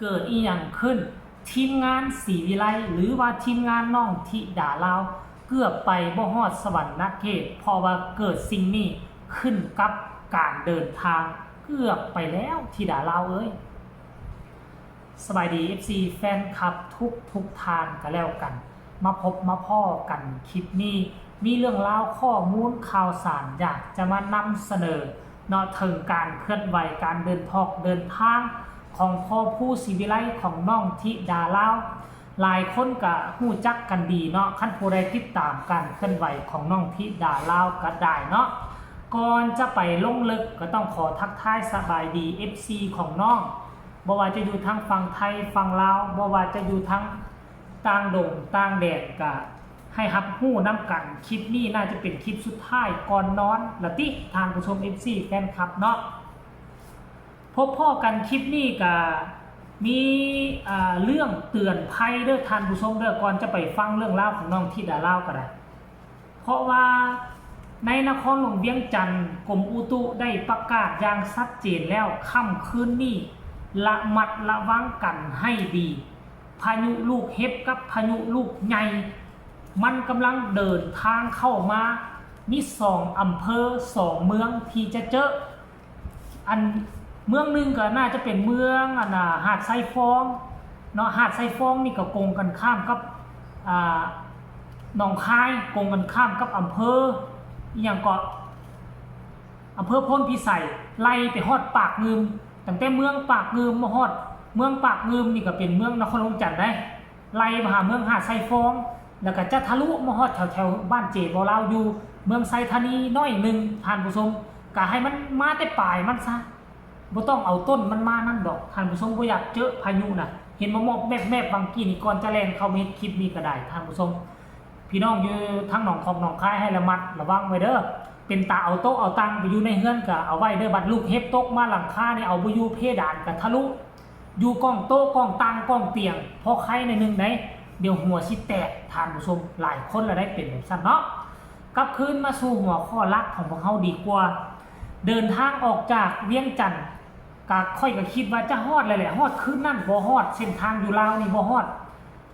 ເກີດອີ່ຫຍັງຂຶ້ນ? ທີມງານສີວິໄລ ຫຼືວ່າທີມງານນ້ອງທິດາລາວ ເກືອບໄປບໍ່ຮອດສະຫວັນນະເຂດ ເພາະວ່າເກີດສິ່ງນີ້ຂຶ້ນກັບການເດີນທາງ ເກືອບໄປແລ້ວທິດາລາວເອີຍ. ສະບາຍດີ ເອັຟຊີ ແຟນຄລັບທຸກໆທ່ານກະແລ້ວກັນ. ມາພົບມາພໍ້ກັນຄລິບນີ້ ມີເລື່ອງລາວຂໍ້ມູນຂ່າວສານຢາກຈະມານຳສະເໜີເນາະ ເຖິງການເຄື່ອນໄຫວການເດີນທອກເດີນທາງຂອງພໍ່ພູສີວິໄລ ຂອງນ້ອງທິດາລາວ. ຫຼາຍຄົນກະຮູ້ຈັກກັນດີເນາະ ຄັນຜູ້ໃດຕິດຕາມການເຄື່ອນໄຫວຂອງນ້ອງທິດາລາວກະໄດ້ເນາະ. ກ່ອນຈະໄປລົງເລິກ ກະຕ້ອງຂໍທັກທາຍສະບາຍດີ ເອັຟຊີ ຂອງນ້ອງ ບໍ່ວ່າຈະຢູ່ທາງຝັ່ງໄທຝັ່ງລາວ ບໍ່ວ່າຈະຢູ່ທາງຕ່າງດົງຕ່າງແດນ ກະໃຫ້ຮັບຮູ້ນຳກັນ. ຄລິບນີ້ໜ້າຈະເປັນຄລິບສຸດທ້າຍກ່ອນນອນລະຕິ ທ່ານຜູ້ຊົມ ເອັຟຊີ ແຟນຄລັບເນາະ. ພົບພໍ້ກັນຄລິບນີ້ກະມີ ເອີ ເລື່ອງເຕືອນໄພເດີທ່ານຜູ້ຊົມເດີ ກ່ອນຈະໄປຟັງເລື່ອງລາວຂອງນ້ອງທິດາລາວກະໄດ້. ເພາະວ່າໃນນະຄອນຫຼວງວຽງຈັນ ກົມອຸຕຸໄດ້ປະກາດຢ່າງຊັດເຈນແລ້ວ ຄ່ຳຄືນນີ້ລະມັດລະວັງກັນໃຫ້ດີ. ພາຍຸລູກເຫັບກັບພາຍຸລູກໃຫຍ່ ມັນກຳລັງເດີນທາງເຂົ້າມາ ມີສອງອຳເພີ ສອງເມືອງທີ່ຈະເຈີ. ອັນເມືອງໜຶ່ງກະໜ້າຈະເປັນເມືອງ ອັນນ່າ ຫາດຊາຍຟອງເນາະ ຫາດຊາຍຟອງນີ້ກະກົງກັນຂ້າມກັບ ອາ ໜອງຄາຍ ກົງກັນຂ້າມກັບອຳເພີ ອີ່ຫຍັງເກາະ ອຳເພີໂພນພິໄສ ໄລ່ໄປຮອດປາກງື່ມ. ຕັ້ງແຕ່ເມືອງປາກງື່ມມາຮອດ ເມືອງປາກງື່ມນີ້ກະເປັນເມືອງນະຄອນຫຼວງວຽງຈັນໃດ໋ ໄລ່ມາຫາເມືອງຫາດຊາຍຟອງ ແລ້ວກະຈະທະລຸມາຮອດແຖວໆບ້ານເຈບໍ່ລາວ ຢູ່ເມືອງໄຊທານີໜ້ອຍໜຶ່ງ ທ່ານຜູ້ຊົມ. ກະໃຫ້ມັນມາແຕ່ປາຍມັນຊະ ບໍ່ຕ້ອງເອົາຕົ້ນມັນມານຳດອກ ທ່ານຜູ້ຊົມ ບໍ່ຢາກເຈີພາຍຸນະ. ເຫັນມາມອບແມບໆຫວ່າງກີ້ນີ້ ກ່ອນຈະແລ່ນເຂົ້າມາເຮັດຄລິບນີ້ກະໄດ້ ທ່ານຜູ້ຊົມ. ພີ່ນ້ອງຢູ່ທາງໜອງຂອງໜອງຄາຍໃຫ້ລະມັດລະວັງໄວ້ເດີ. ເປັນຕາເອົາໂຕະເອົາຕັ່ງໄປຢູ່ໃນເຮືອນກະເອົາໄວ້ເດີ. ບັດລູກເຫັບຕົກມາຫຼັງຄານີ້ເອົາບໍ່ຢູ່ ເພດານກະທະລຸ ຢູ່ກ້ອງໂຕະກ້ອງຕັ່ງກ້ອງຕຽງ ພໍໄຄໜ້ອຍໜຶ່ງໃດ໋ ດຽວຫົວຊິແຕກ ທ່ານຜູ້ຊົມ. ຫຼາຍຄົນລະໄດ້ເປັນແບບຊັ້ນເນາະ. ກັບຄືນມາສູ່ຫົວຂໍ້ຫຼັກຂອງພວກເຮົາດີກວ່າ. ເດີນທາງອອກຈາກວຽງຈັນ ກະຂ້ອຍກະຄິດວ່າຈະຮອດແລ້ວແຫຼະ ຮອດຄືນນັ້ນບໍ່ຮອດ ເສັ້ນທາງຢູ່ລາວນີ້ບໍ່ຮອດ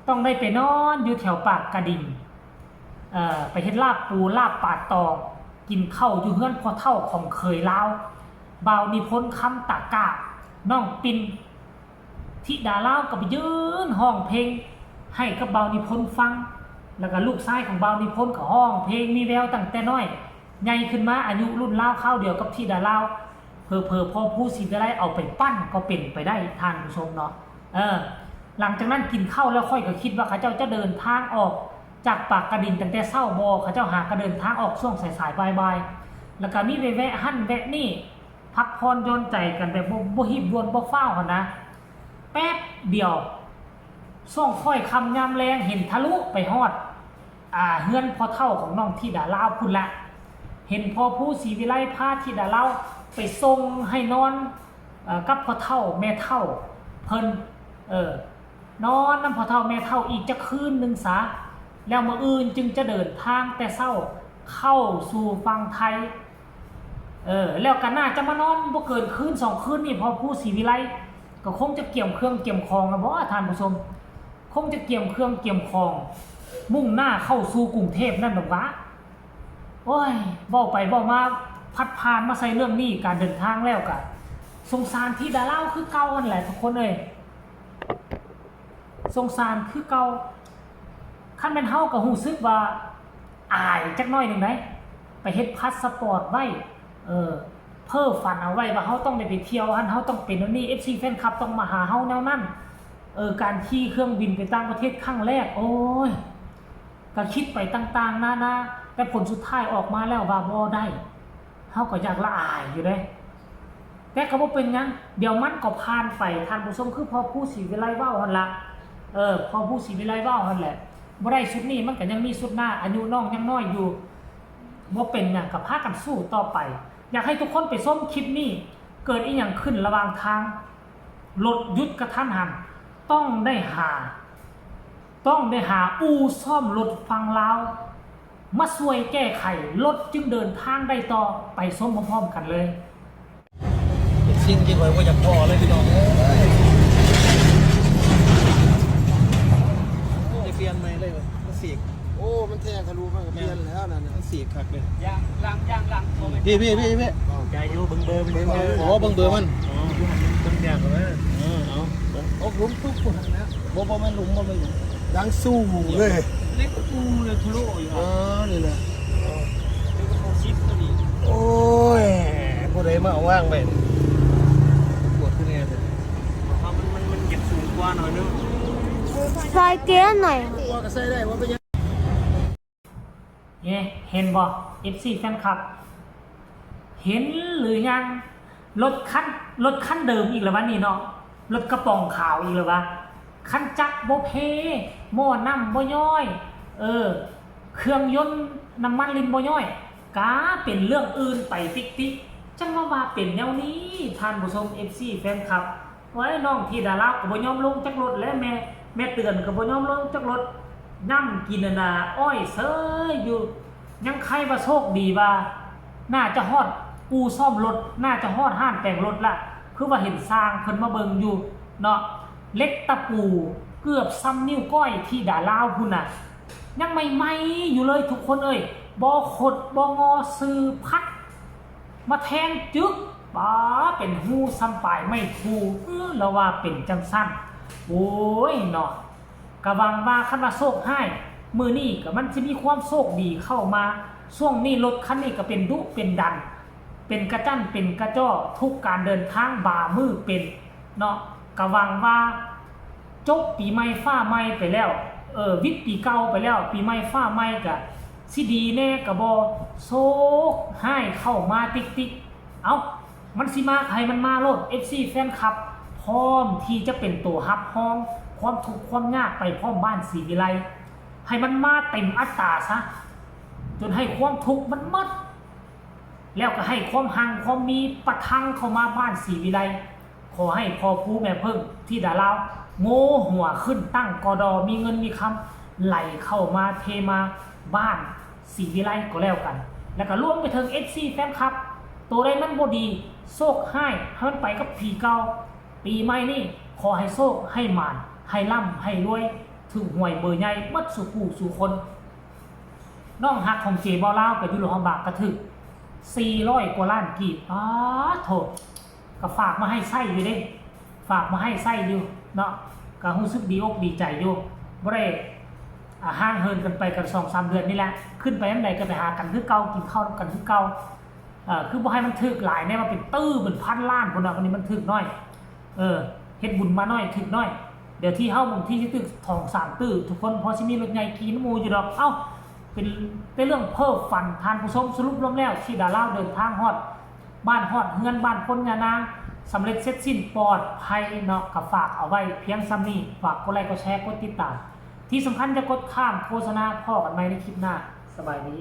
ຕ້ອງໄດ້ໄປນອນຢູ່ແຖວປາກກະດິງ ເອີ ໄປເຮັດລາບປູລາບປາຕອງ ກິນເຂົ້າຢູ່ເຮືອນພໍ່ເຖົ້າຂອງເຂີຍລາວ ບ່າວນິພົນ ຄຳຕາກາ ນ້ອງປິນ ທິດາລາວກະໄປຢືນຮ້ອງເພງໃຫ້ກັບບ່າວນິພົນຟັງ ແລ້ວກະລູກຊາຍຂອງບ່າວນິພົນກະຮ້ອງເພງມີແວວຕັ້ງແຕ່ນ້ອຍ ໃຫຍ່ຂຶ້ນມາອາຍຸລຸ້ນລາວຄາວດຽວກັບທິດາລາວ ເຜີໆພໍ່ພູສີວິໄລເອົາໄປປັ້ນກໍເປັນໄປໄດ້ ທ່ານຜູ້ຊົມເນາະ. ເອີ ຫຼັງຈາກນັ້ນກິນເຂົ້າແລ້ວ ຂ້ອຍກະຄິດວ່າເຂົາເຈົ້າຈະເດີນທາງອອກຈາກປາກກະດິງຕັ້ງແຕ່ເຊົ້າບໍ່ ເຂົາເຈົ້າຫາກະເດີນທາງອອກຊ່ວງສາຍໆບ່າຍໆ ແລ້ວກະມີໄປແວະຫັ້ນແວະນີ້ ພັກຜ່ອນຢ່ອນໃຈກັນແບບບໍ່ ບໍ່ຮີບດ່ວນບໍ່ຟ້າວຫັ້ນນະ. ແປັບດຽວ ຊ່ວງຄ້ອຍຄ່ຳຍາມແລງ ເຫັນທະລຸໄປຮອດ ອາ ເຮືອນພໍ່ເຖົ້າຂອງນ້ອງທິດາລາວພຸ້ນລະ. ເຫັນພໍ່ພູສີວິໄລພາທິດາລາວໄປສົ່ງໃຫ້ນອນ ເອີ ກັບພໍ່ເຖົ້າແມ່ເຖົ້າເພິ່ນ ເອີ ນອນນຳພໍ່ເຖົ້າແມ່ເຖົ້າອີກຈັກຄືນໜຶ່ງສາ ແລ້ວມື້ອື່ນຈຶ່ງຈະເດີນທາງແຕ່ເຊົ້າເຂົ້າສູ່ຝັ່ງໄທ. ເອີ ແລ້ວກະໜ້າຈະມານອນບໍ່ເກີນຄືນສອງຄືນນີ້ ພໍ່ພູສີວິໄລກະຄົງຈະກຽມເຄື່ອງກຽມຂອງລະບໍ ທ່ານຜູ້ຊົມ? ຄົງຈະກຽມເຄື່ອງກຽມຂອງ ມຸ່ງໜ້າເຂົ້າສູ່ກຸງເທບນັ້ນດອກຫວາ. ໂອ້ຍ ເວົ້າໄປເວົ້າມາ ພັດຜ່ານມາໃສ່ເລື່ອງນີ້ ການເດີນທາງແລ້ວກະສົງສານທິດາລາວຄືເກົ່າຫັ້ນແຫຼະທຸກຄົນເອີຍ. ສົງສານຄືເກົ່າ. ຄັນແມ່ນເຮົາກະຮູ້ສຶກວ່າອາຍຈັກໜ້ອຍໜຶ່ງໃດ໋ ໄປເຮັດພາສະປອດໄວ້ ເອີ ເພີຝັນເອົາໄວ້ວ່າເຮົາຕ້ອງໄດ້ໄປທ່ຽວຫັ້ນ ເຮົາຕ້ອງເປັນແນວນີ້ ເອັຟຊີ ແຟນຄລັບຕ້ອງມາຫາເຮົາແນວນັ້ນ ເອີ ການຂີ່ເຄື່ອງບິນໄປຕ່າງປະເທດຄັ້ງແລກ ໂອ້ຍ ກະຄິດໄປຕ່າງໆນານາ ແຕ່ຜົນສຸດທ້າຍອອກມາແລ້ວວ່າບໍ່ໄດ້ ເຮົາກໍຢາກລະອາຍຢູ່ເດ້ ແຕ່ກໍບໍ່ເປັນຫຍັງ ດຽວມັນກໍຜ່ານໄປ ທ່ານຜູ້ຊົມ. ຄືພໍ່ພູສີວິໄລເວົ້າຫັ້ນລະ ເອີ ພໍ່ພູສີວິໄລເວົ້າຫັ້ນແຫຼະ ບໍ່ໄດ້ຊຸດນີ້ມັນກໍຍັງມີຊຸດໜ້າ ອາຍຸນ້ອງຍັງນ້ອຍຢູ່ ບໍ່ເປັນຫຍັງ ກໍພາກັນສູ້ຕໍ່ໄປ. ຢາກໃຫ້ທຸກຄົນໄປຊົມຄລິບນີ້ ເກີດອີ່ຫຍັງຂຶ້ນລະຫວ່າງທາງ ລົດຢຸດກະທັນຫັນ ຕ້ອງໄດ້ຫາ ຕ້ອງໄດ້ຫາອູ່ສ້ອມລົດຝັ່ງລາວ ມາຊ່ວຍແກ້ໄຂ ລົດຈຶ່ງເດີນທາງໄດ້ຕໍ່. ໄປຊົມພ້ອມໆກັນເລີຍ. ເປັນສິ່ງທີ່ຂ້ອຍບໍ່ຢາກພໍ້ເລີຍ ພີ່ນ້ອງເອີຍ. ພີ່ ພີ່ ພີ່ ພີ່ ໃຈຢູ່ ເບິ່ງເບີ ເບິ່ງເບີ ໂອ້ ເບິ່ງເບີມັນ ເອີ ຢູ່ຫັ້ນເບິ່ງຍາກກວ່າ ເອີ ເອົາ ຕົກຫຼຸມປຸບພຸ້ນນະ ບໍ່ ບໍ່ແມ່ນຫຼຸມ ບໍ່ແມ່ນຫຼຸມ ຢ່າງສູງເລີຍ ເຫຼັກປູເລີຍ ທະລຸຢູ່ ເອີ ນີ້ນະ ເອີ ເປັນເກົ້າສິບໂຕນີ້ ໂອ້ຍ ຜູ້ໃດມາເອົາວາງໄວ້ ປວດຄືແນ່ເລີຍ ເພາະວ່າມັນ ມັນ ມັນຢາກສູງກວ່າໜ້ອຍໜຶ່ງ ໃສ່ເກຍໜ້ອຍ ຕົວກໍໃສ່ໄດ້ ບໍ່ເປັນຫຍັງ. ເອີ ເຫັນບໍ່ ເອັຟຊີ ແຟນຄລັບ ເຫັນຫຼືຍັງ? ລົດຄັນ ລົດຄັນເດີມອີກແລ້ວວະນີ້ເນາະ ລົດກະປ໋ອງຂາວອີກແລ້ວວະ ຄັນຈັກບໍ່ເພ ໝໍ້ນ້ຳບໍ່ຍ້ອຍ ເອີ ເຄື່ອງຍົນນ້ຳມັນລິນບໍ່ຍ້ອຍ ກະເປັນເລື່ອງອື່ນໄປຕິກໆ ຈັ່ງມາວ່າເປັນແນວນີ້ ທ່ານຜູ້ຊົມ ເອັຟຊີ ແຟນຄລັບ. ໂອ້ຍ ນ້ອງທິດາລາວກໍບໍ່ຍອມລົງຈັກລົດແຫຼະ ແມ່ ແມ່ເຕືອນກໍບໍ່ຍອມລົງຈັກລົດ ນຳກິນອັນນ່າອ້ອຍເສີຍຢູ່ ຍັງໄຄວ່າໂຊກດີວ່າ ໜ້າຈະຮອດອູ່ສ້ອມລົດ ໜ້າຈະຮອດຮ້ານແປງລົດລະ ຄືວ່າເຫັນຊ່າງເພິ່ນມາເບິ່ງຢູ່ເນາະ ເຫຼັກຕະປູເກືອບສ່ຳນິ້ວກ້ອຍທິດາລາວພຸ້ນນະ ຍັງໃໝ່ໆຢູ່ເລີຍທຸກຄົນເອີຍ ບໍ່ຄົດບໍ່ງໍ ຊື່ພັດ ມາແທງຈຶກ ປາ ເປັນຮູສ່ຳປາຍໄມ້ຄູ່ ເອີ ລາວວ່າເປັນຈັ່ງຊັ້ນ ໂອ້ຍເນາະ ກະຫວັງວ່າຄັນວ່າໂຊກຮ້າຍ ມື້ນີ້ກະມັນຊິມີຄວາມໂຊກດີເຂົ້າມາ ຊ່ວງນີ້ລົດຄັນນີ້ກະເປັນດຸເປັນດັນ ເປັນກະຈັ້ນເປັນກະຈໍ້ ທຸກການເດີນທາງບາມືເປັນເນາະ ກະຫວັງວ່າ ຈົບປີໃໝ່ຟ້າໃໝ່ໄປແລ້ວ ເອີ ວິດປີເກົ່າໄປແລ້ວ ປີໃໝ່ຟ້າໃໝ່ກະຊິດີແດ່ກະບໍ່ ໂຊກຮ້າຍເຂົ້າມາຕິກໆ ເອົ້າ ມັນຊິມາກະໃຫ້ມັນມາໂລດ ເອັຟຊີ ແຟນຄລັບ ພ້ອມທີ່ຈະເປັນໂຕຮັບຮອງຄວາມທຸກຄວາມຍາກໄປພ້ອມບ້ານສີວິໄລ ໃຫ້ມັນມາເຕັມອັດຕາຊະ ຈົນໃຫ້ຄວາມທຸກມັນໝົດ ແລ້ວກະໃຫ້ຄວາມຮັ່ງຄວາມມີປະທັງເຂົ້າມາບ້ານສີວິໄລ ຂໍໃຫ້ພໍ່ພູແມ່ເພິ່ງທິດາລາວໂງ່ຫົວຂຶ້ນຕັ້ງກໍດໍ ມີເງິນມີຄຳໄຫຼເຂົ້າມາເທມາບ້ານສີວິໄລກໍແລ້ວກັນ ແລ້ວກະລວມໄປເຖິງ ເອັຟຊີ ແຟນຄລັບ ໂຕໃດມັນບໍ່ດີ ໂຊກຮ້າຍ ໃຫ້ມັນໄປກັບປີເກົ່າ ປີໃໝ່ນີ້ ຂໍໃຫ້ໂຊກໃຫ້ໝານ ໃຫ້ລ່ຳໃຫ້ລວຍ ຖືກຫວຍເບີໃຫຍ່ໝົດສູ່ຜູ້ສູ່ຄົນ ນ້ອງຮັກຂອງເຈບໍ່ລາວກະຢູ່ຫຼວງພະບາງກະຖືກສີ່ຮ້ອຍກວ່າລ້ານກີບ ປາໂທ້ ກະຝາກມາໃຫ້ໃຊ້ຢູ່ເດ້ ຝາກມາໃຫ້ໃຊ້ຢູ່ເນາະ ກະຮູ້ສຶກດີອົກດີໃຈຢູ່ ບໍ່ໄດ້ ອ່າ ຫ່າງເຫີນກັນໄປກັນສອງສາມເດືອນນີ້ແຫຼະ ຂຶ້ນໄປຍາມໃດກະໄປຫາກັນຄືເກົ່າ ກິນເຂົ້ານຳກັນຄືເກົ່າ ເອີ ຄືບໍ່ໃຫ້ມັນຖືກຫຼາຍແນ່ ວ່າເປັນຕື້ເປັນພັນລ້ານພຸ້ນນະ ອັນນີ້ມັນຖືກໜ້ອຍ ເອີ ເຮັດບຸນມາໜ້ອຍຖືກໜ້ອຍ ດຽວທີ່ເຮົາບາງທີຊິຖືກສອງສາມຕື້ ທຸກຄົນພໍຊິມີລົດໃຫຍ່ຂີ່ນຳໝູ່ຢູ່ດອກ ເອົ້າ ເປັນແຕ່ເລື່ອງເພ້ອຝັນ ທ່ານຜູ້ຊົມ ສະຫຼຸບລວມແລ້ວ ທິດາລາວເດີນທາງຮອດບ້ານຮອດເຮືອນ ບ້ານພົນຍານາງ ສຳເລັດເສັດສິ້ນປອດໄພເນາະ ກະຝາກເອົາໄວ້ພຽງສ່ຳນີ້ ຝາກກົດໄລ ກົດແຊ ກົດຕິດຕາມ ທີ່ສຳຄັນຢ່າກົດຂ້າມໂຄສະນາ ພໍ້ກັນໃໝ່ໃນຄລິບໜ້າ ສະບາຍດີ.